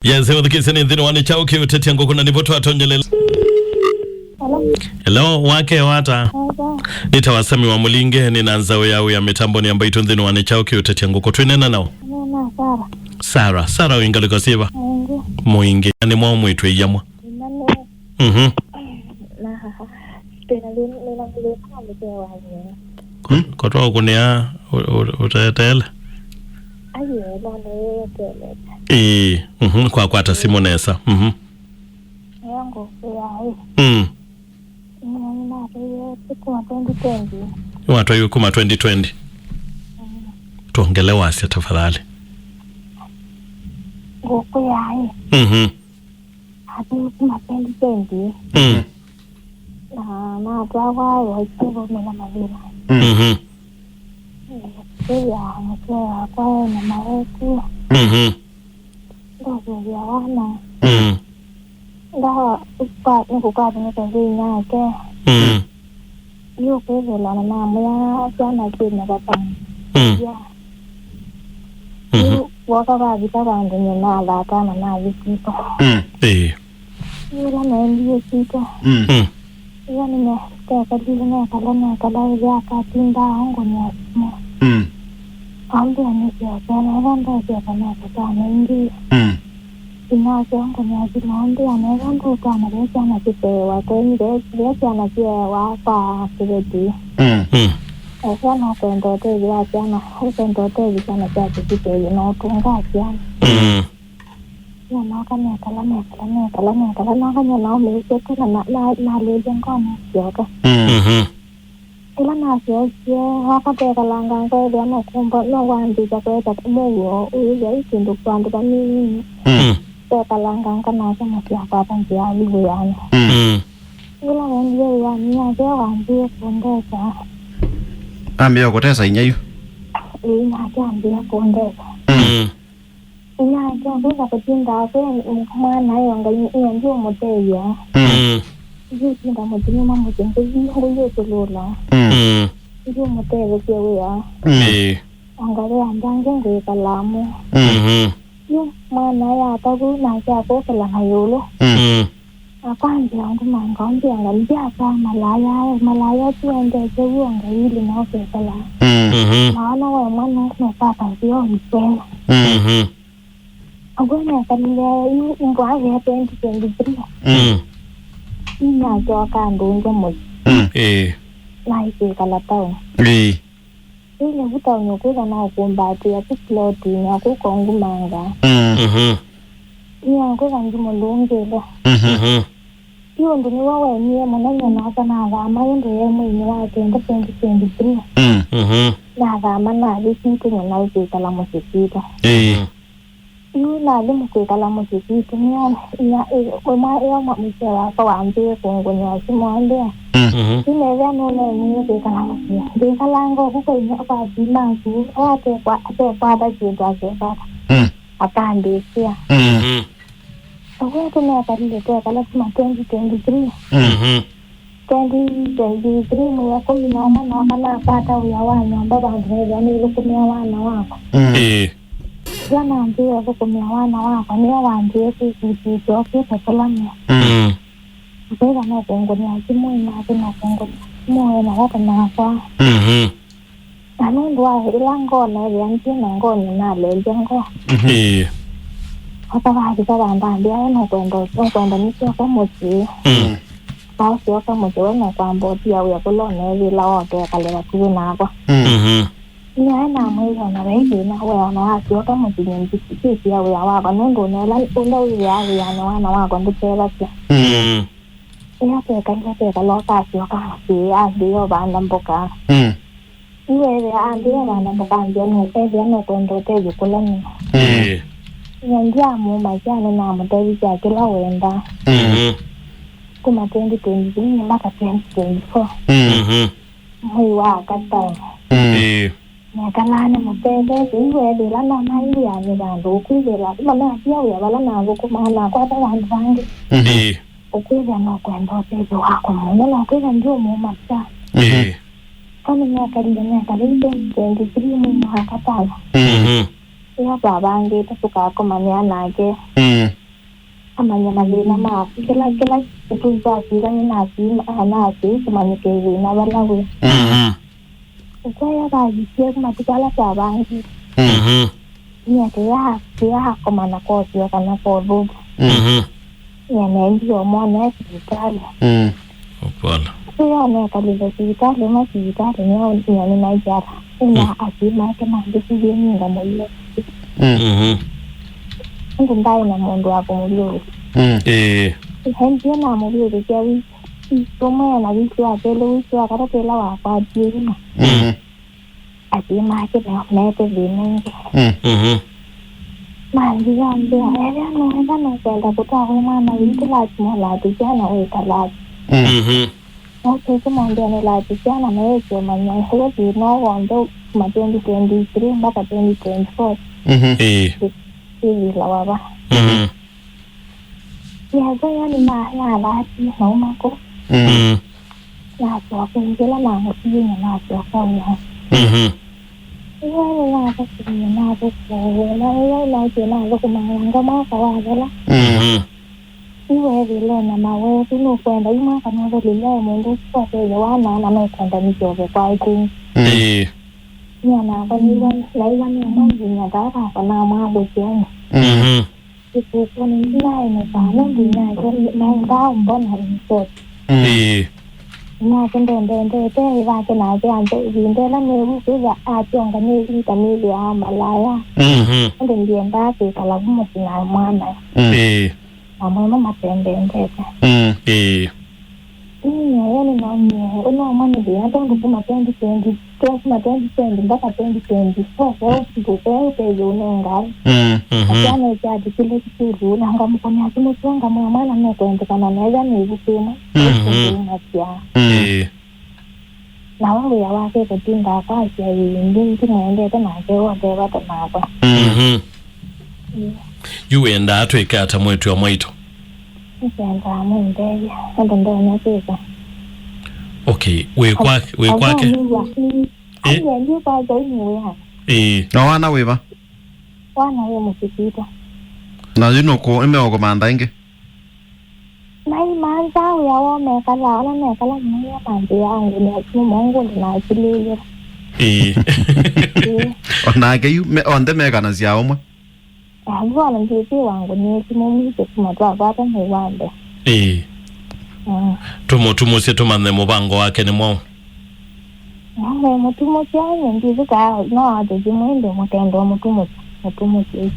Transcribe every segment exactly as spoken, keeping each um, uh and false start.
Yes, mũthikĩĩsya nĩ nthĩnĩ wa Nĩ Kyaũ Kĩũtetya Ngũkũ na nĩvo twatonyelele. Hello. Hello, wakya ata? Ata. Nĩ ta Wasami wa Mũlinge, nĩ na Nzaũ ya Wĩa mĩtambonĩ ya Mbaitũ nthĩnĩ wa Nĩ Kyaũ Kĩũtetya Ngũkũ. Twĩneena naũ? Nĩ na Sara. Sara. Sara, wĩ ngalĩko syĩva? Mũingĩ. Mũingĩ. Na nĩ mwaũ mwĩtw'ĩĩa mwa? Nĩ na nĩ Mhm. Na, twĩna thĩna, nĩna thĩna na mũsee wa nyina. Ko-, kotwa ũkũnĩa ũ-, ũ-, ũteteele? Aye, none yeteelete. Ĩĩ, mhm, kwakwata simũ nesa. Mhm. Ĩyo ngũkwĩa ĩ. Mm. Nĩnatwaiwe kuma twenty twenty. Watwaiwe kuma twenty twenty. Mm. Tuongele wasya tafadhali. Ngũkwĩa ĩ. Mhm. Atĩ kuma twenty twenty. Mm. Na natwawa waisye vaumĩla mathĩna. Mm. Mhm. Kwĩya mũsee wakwa ena maweku. Mhm. Ndasũvĩa wana. Mm. Nda-, kwa-, nĩkũkwatĩnĩte nthĩnĩ yake. Mm. Yu kwĩthĩla na namwĩa syana syĩ na vata. Mm. Ya. Mhm. Yu woka vavika vandũ nyina athata na nathi kwitũ. Mm. Ĩĩ. Yu ĩla naendie kwitũ. Mm. Mm. Ĩla nĩnekalile nekala nekala ĩla akatindaa ngũnĩa simũ. Mm. Ambĩa nĩsyoke na ĩla ndasyoka nesa sana ĩngĩ. Mm. Inasya ngũnĩa simũ ambĩa nesa ndũtwana ve syana sĩteewa kwenyu ve syana syeewa kwa kĩveti. Mm. Mm. Esa no kwenda ũtethyo wa syana, ũkwenda ũtethyo syana syaku sitethyo na ũtũnga syana. Mm. Nĩnooka nekala, nekala, nekala, nekala, noka nyie naũmĩĩsye tu na na- na- nalĩlya ngome syoka. Mm. Mhm. Ĩla nasyokie, waka twekalanga ngeethĩa nũkũmba, nũkwambĩĩsya kũete mũuo ũyĩthĩa ĩ kĩndũ vandũ vanini. Mm. Mm. Twekalanga nganasya mũsyĩ akwata nzĩa athi wĩanĩ. Mm. Mm. Ĩla wendie wĩanĩ yake wambĩĩe kũndesa. Ambĩĩa kũtesa inya yu? Ĩĩ, nake ambĩĩa kũndesa. Mm. Mm. Inyake kwĩtha kũtindaa kwĩ mwana yo Ngai ĩyo ndiũmũtethya. Mm. Ndiũtinda mũthĩnyuma mũsyĩ ngũthi ngũyũtũlũla. Mm. Mm. Ndiũmũtethesye wĩa. Mm. Ĩĩ. Ongathĩa ndange ngwĩkala amwe. Mm. Mhm. Yu mwana yatavu nake akũkĩla na ĩũlũ. Mm. Mm. Akwambĩa ũndũ na ngaũmbĩa ngai ndyasa malaya, malaya ũsu endete w'o ngai ili na ũkekala. Mm. Mhm. Maana we mwana nũkwata nzĩa ũikwena. Mm. Mhm. Agwe nekalile yu mbwaye twenty twenty-three. Mm. Inasyoka andũ ũngĩ mũsyĩ. Mm. Ĩĩ. Naĩ kwĩkala taoni. Ĩĩ. Ĩla vu taoni ũkwĩtha na ũkũmbaatĩa ku ploti na ku kongumanga. Mm. Mhm. Nĩakwĩtha ngimũlũngĩle. Mhm. Mhm. Ti ũndũ nĩw'o waemie mũno nyie nasa nathama ĩndĩ ye mweinĩ wa kenda twenty twenty-three. Mm. Mhm. Nathama nathi kwitũ nyie naĩ kwĩkala mũsyĩ kwitũ. Ĩĩ. Mhm. Yu nathi kwĩkala mũsyĩ kwitũ nĩyo ĩmwe ĩyo mũsee wakwa wambĩĩe kũngũnĩa simũ ambĩa. Mm. Mhm. Yu nethĩa nũneenie kwĩkala mũsyĩ. Ndĩkalanga ũku kwa inyia kwa asyai maku, o atekwa-, atekwata kĩndũ akevata. Mm. Akambĩkĩa. Mm. Mhm. Ũguo tũnekalile twekala kuma twenty twenty-three. Mm. Mhm. Twenty twenty-three mwei wa kũmi na ũmwe nooka nakwata wĩa wa nyũmba vandũ neethĩa nĩthũkũmĩa wana wakwa. Mm. Ĩĩ. Ĩla nambĩĩe ũthũkũmĩa wana wakwa, nĩwe wambĩĩe kwĩkĩĩkĩĩsya okĩte kũla nĩo. Mm. Nĩkwĩtha no kũngũnĩa simũ, ĩnake no kũngũnĩa simũ, ena vata nakwa. Mhm. Na nũndũ wa ĩla ngoo neethĩa ndyĩ na ngoo nĩnalelya ngoo. Mhm. Ĩĩ. Aka vavika vandambĩa we nũkwenda, nũkwenda nĩsyoke mũsyĩ. Mm. Naũsyoka mũsyĩ we nũkwamba ũtia wĩa kũla ũneethĩla wokekale vakuvĩ nakwa. Mm. Mhm. Nĩaĩ namwĩie ona vai thĩna we ona wasyoka mũsyĩ nyie ndĩsĩkĩsya wĩa wakwa nũndũ ũneela ũla wĩw'aa wĩanĩ wana wakwa ndũtethasya. Mm. Ĩla twekalile twekala ũkasyoka mũsyĩ ambĩĩa ũvanda mboka. Mm. Yu ethĩa ambĩĩa ũvanda mboka ambĩa nũkwethĩa nũkwenda ũtethyo kũla nĩ. Mm. Ĩĩ. Nyie ndyamũũmasya nĩnamũtevisye kĩla wendaa. Mm. Mhm. Kuma twenty twenty-three mpaka twenty twenty-four. Mm. Mhm. Mwei wa katano. Mm. Ĩĩ. Nekalaa nĩmũtetheesye, yu ethĩla nonaa wĩanĩ vandũ ũkwĩthĩla, lasima natia wĩa vala nathũkũmaa nakwata vandũ vangĩ. Mhm. Ĩĩ. Ũkwĩthĩa no kwenda ũtethyo wakwa mũno, no kwĩthĩa ndiũmũũmasya. Ĩĩ. Ko nĩnekalile, nekalile twenty twenty-three mwei wa katano. Mhm. Ĩla twavangĩte tũkakomanĩa nake, Mm. amanye mathĩna maku. Kĩla, kĩla kĩtumi twasitha nĩ nasi, nasi kũmanyĩke thĩna vala wĩ. Mm. Mhm. Ũkwaya vavikie matukũ ala twavangĩte. Mm. Mhm. Nĩatĩ ya, ya komana kosio kana kothũku. Mm. Mhm. Nĩaneendie ũmwone sivitalĩ. Mm. Ũpala. Ĩyo nekalile sivitalĩ, ma sivitalĩ nĩyo nĩyo nĩnaĩkyata. Ĩna Mm. asyai make mandĩkĩthie nyinga mũio. Mm. Mhm. Ĩndĩ ndaĩ na mũndũ wa kũmũvyũvĩkya. Mm. Ĩĩ. Endie namũvyũvĩkya wiki, wiki ũmwe na wiki wa kelĩ, wiki wa katatũ ĩla wakwatie ĩima. Mm. Asyai make nao mete thĩna ĩngĩ. Mm. Mhm. Mandia ambĩa, ethĩa nũenda nũkwenda kũtwaa wĩ mwana witũ, lazima ũlatĩsya na wĩka lazima. Mm. Mhm. Nokĩte mwambĩanĩ latĩsya na meĩkĩe manya ĩla thĩna ũũ w'onthe kuma twenty twenty-three mpaka twenty twenty-four. Mhm. Ĩĩ. Ĩvila wava. Mhm. Nĩasya yani ma-, yalatie mauma kũ. Mm. Mm. Nasyoka ĩngĩ ĩla namũsiĩie nasyoka wĩa. Mhm. Ĩyo nĩ nathũkũmie nathũkũa wĩa na ĩyo natie nathũkũmaa wanga mwaka wathela. Mhm. Yu wethĩle na mawetu nũkwenda yu mwaka nũthelile mũndũ ũsu kwatethya wana na mekwenda nĩkyove kwaĩ kĩu. Mm. Ĩĩ. Nĩanakwa nĩw'a naiwa nĩmwe nginya tata akwa namwambũkĩani. Mhm. Ĩkũkũnĩ ndinaĩ mũvano ndinake naendaa ũmbona ĩmĩsoti. Mm. Ĩĩ. Nake ndendendete ĩvake nake ante ĩvinda ĩla nĩw'u kwĩthwa akyonga nĩvita nĩthĩaa malaya. Mhm. Ĩndĩ ndiendaa kwĩkala vu mũsyĩ na mwana. Mm. Ĩĩ. Amwe mo matendendete. Mm. Ĩĩ. Ĩĩ, ĩĩ, nĩnonie ũno ũmwe nĩ thĩna tondũ kuma twenty twenty, kuma twenty twenty mpaka twenty twenty-four, kũu ndũkũya ũtethyo ũnengae. Mm. Mhm. Asyana ĩkyathikile kĩkĩlũ, na ngamũkũnĩa simũ syo ngamwĩa mwana nũkwendekana nethĩa nĩ ĩvuku ĩmwe. Mhm. Ũkũnasya. Mm. Ĩĩ. Na we wĩa wake kũtinda kwasya ĩĩ, ndi-, ndimwendete nake wothe vata nakwa. Mm. Mhm. Ĩĩ. Yu wendaa twĩke ata mwĩĩtu wa mwaitũ? Nĩkenda mũndethya, ĩndĩ ndonya kwĩka. Okay, wĩ kwa-, wĩ kwake? Ĩĩ. Ĩĩ. No wana wĩva? Wana wĩ mũsisito. Na yu nũkũ, nĩmeũkũmantha ĩngĩ? Naimanza wĩa woo mekalaa, ala mekalaa nĩmaimanzĩaa ngũnĩa simũ mongũndũ na akilĩĩlye. Ĩĩ. Ĩĩ. O nake yu, me-, onthe mekanasya ũmwe? Avuana ndĩthĩwa ngũnĩa simũ mwĩsĩ kuma twakwata mwei wa mbee. Ĩĩ. Mm. Tũmũtumũsye tũmanye mũvango wake nĩ mwaũ. Nawe mũtumũsya, nyie ndithukaa, no atũthimũ ĩndĩ mũtendo mũtumũsya, mũtumũsya.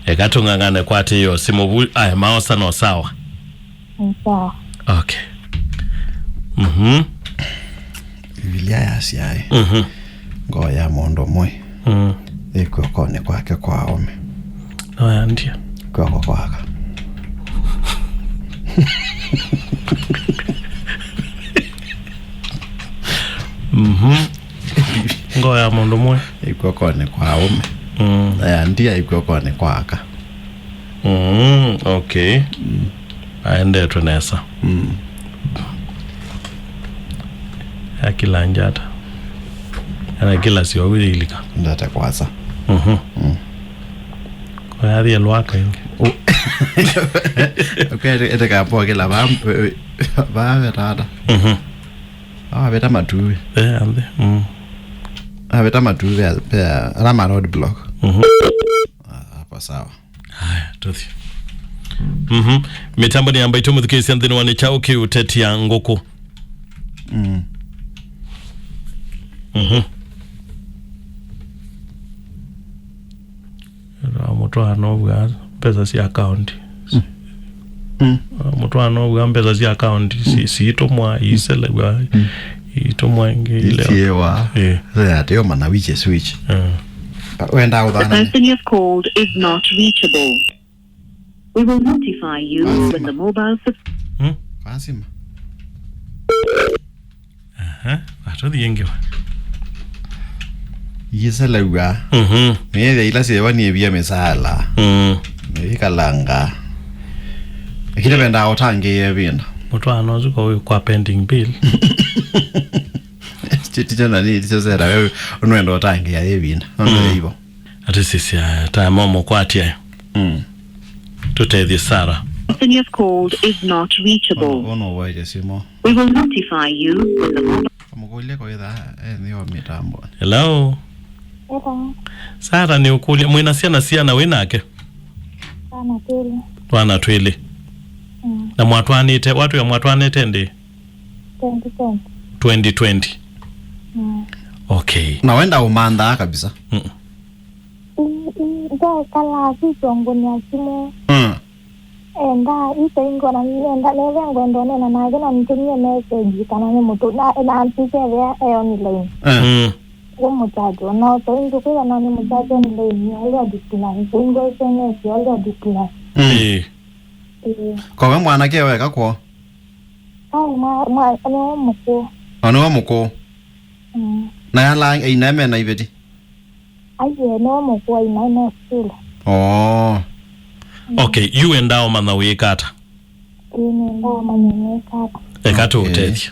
Eka tũng'ang'ane kwatĩĩa simũ vu, ae maosa no sawa. Ni sawa. Okay. Mhm. Bibilia yasyaĩ, Mhm. ngoo ya mũndũ ũmwe Mm. ĩ kw'okonĩ kwake kwa aũme. No yandia. Kw'oko kwaka. Mhm. Ngoo ya mũndũ ũmwe. Ĩ kw'okonĩ kwa aũme. Mm. Na ya ndia ĩ kw'okonĩ kwa aka. Mm, okay. Mm. Aendetwe nesa. Mm. Akila njata. Ana kila sio wili ilika. Ndata kwasa. Mhm. Mm. Kwa yari ya lwaka ingi. Kwa ete, ete kapo kila bambe, bambe tata. Mhm. Awa beta matuwe. Eh, ande. Mm. Awa beta matuwe, pea, rama road block. Mhm. Ah, hapo sawa. Haya, tũthi. Mhm. Mĩtambo nĩ yamba itũ mũthikĩĩsya nthĩnĩ wa nĩ kyaũ kĩũtetia ngũkũ. Mm. Mhm. Mũtwaano ũvw'a mbesa sya akaunti. Mm. Mm. Mũtwaano ũvw'a mbesa sya akaunti si-, Mm. siitũmwa, iiselew'a, Mm. iitũmwa ĩngĩ ileo. Isiĩwa. Eh. Ateo mana which is which. Eh. Wenda The ũthana. Person you have called is not reachable. We will notify you Lazima. when the mobile sup- Hmm? Lazima. Aha, atũthiĩ ngĩwa. Iselew'a. Mhm. Nĩethĩa ila syĩwa niĩvia mĩsaala. Mm. Nĩikalanga. Lakini vendaa ũtangĩĩa ĩvinda. Mũtwaano ũsu kwa wĩ kwa pending bill. Ti-, ticho nani, ticho sera, wewe, ũnwenda ũtangĩĩa ĩvinda. Nono Mm. hivyo. Atĩ sisya, ta mamũkwatya. Mm. Tũtethye Sara. The person you have called is not reachable. Ũno waĩtye simũ. We will notify you when the mobile Amũkũlye kwa itha enthĩwa mĩtambonĩ. Hello. Ĩta Sara, nĩ ũkũlya, mwĩna syana siana wĩ nake? Sana twĩlĩ. Twana twĩlĩ. Mm. Na mwatwanĩte, watwĩa mwatwanĩte ndĩ? Twenty twenty. Twenty twenty. Mm. Okay. Na wenda ũmanthaa kabisa. Mm. Ndekala sisongoni ya simu. Mm. Enda itaingona nienda neve ngwenda nena nake na nitumie message kana ni mutu na na mpikethea e online. Eh. Mm. Wo muchacho na utoingi kwira na ni muchacho online ni already plan. Ingo S M S already plan. Mm. Eh. Eh. Kwa we mwanake weka kwoo? Ai mwa mwa ni wo mukuu. Ona wa mũkũũ. Mm. Na yala ina mena iveti. Aiye no mukuu aina ina school. Oh. Okay, you enda ũmanya wĩka ata? Ĩĩ nenda manyanyeka. Eka Okay. tũũtethye.